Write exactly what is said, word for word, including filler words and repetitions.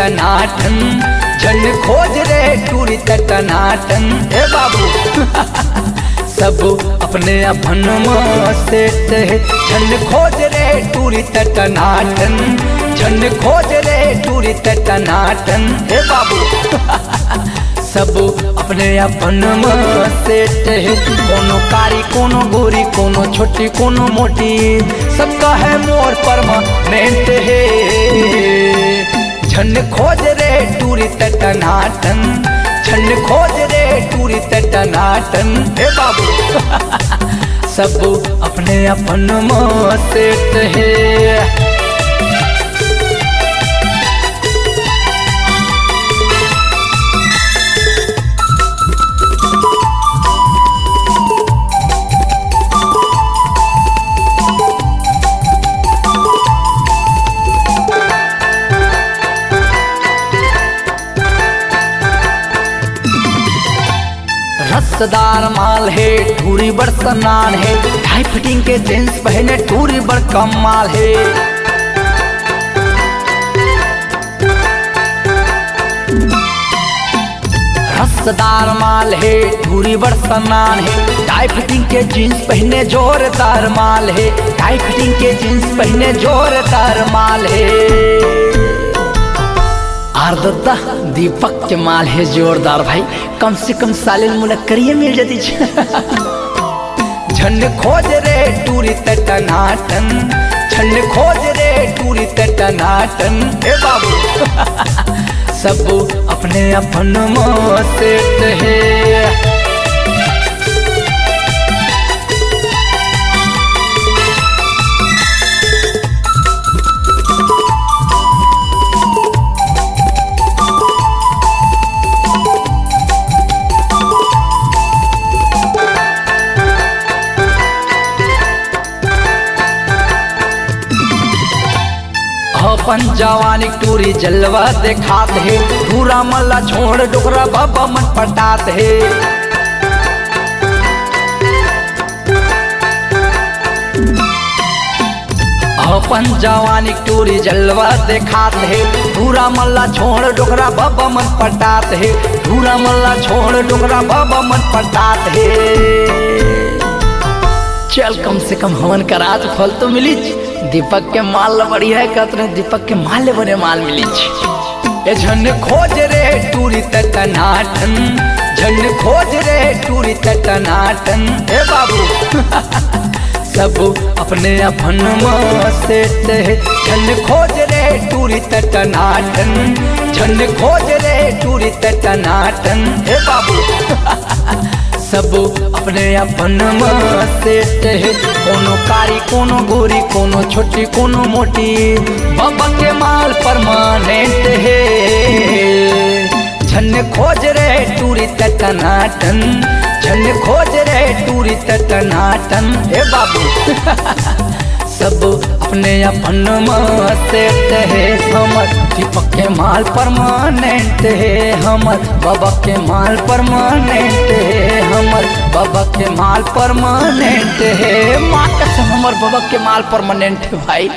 टनाटन, झन खोज रे टूरी त टनाटन। ए बाबू, सब अपने अपन म सेट हे, झन खोज रे टूरी त टनाटन, झन खोज रे टूरी त टनाटन। ए बाबू, सब अपने अपन म सेट हे, कोनो कारी, कोनो गोरी, कोनो छोटी, कोनो मोटी, सबका हे मोर परमानेंट हे। झन खोज रे टूरी त टनाटन, झन खोज रे टूरी त टनाटन। हे बाबू, सब अपने अपन म सेट हे। रसदार माल हे, टूरी बड़ सनान हे, टाई फिटिंग के जींस पहने टूरी बड़ कमाल हे। रसदार माल हे, टूरी बड़ सनान हे, टाई फिटिंग के जींस पहने जोरदार माल हे, टाई फिटिंग के जींस पहने जोरदार माल हे। आर दद्दा, दीपक के माल हे जोरदार भाई, कम से कम साले ल मोला करिया मिल जातिस। झन खोज रे टूरी त टनाटन, झन खोज रे टूरी त टनाटन। ए बाबू, सब अपने अपन म सेट हे। अपन जवानी टूरी जलवा देखात हे, टूरा मन ला छोड़ डोकरा बाबा मन पटात हे। अपन जवानी टूरी जलवा देखात हे, टूरा मन ला छोड़ डोकरा बाबा मन पटात हे, टूरा मन ला छोड़ डोकरा बाबा मन पटात हे। चल, कम से कम हमन कर आज फल तो मिलिच। दीपक के माल ल बढ़िया हे, कहत रहे दीपक के माल ले बने माल मिलिच। ए झन खोज रे टूरी त टनाटन, झन खोज रे टूरी त टनाटन। ए बाबू, सब अपने अपन म सेट हे, झन खोज रे टूरी त टनाटन, झन खोज रे टूरी त टनाटन। ए बाबू, सब अपने अपन म सेट हे, कोनो कारी, कोनो गोरी, कोनो छोटी, कोनो मोटी, बाबा के माल परमानेंट हे। झन खोज रे टूरी त टनाटन, झन खोज रे टूरी त टनाटन। ए बाबू, सब अपने अपन म सेट हे, हमर दीपक के माल परमानेंट हे, हमर बाबा के माल परमानेंट हे, हमर बाबा के माल परमानेंट हे। माँ कसम, हमर बाबा के माल परमानेंट हे भाई।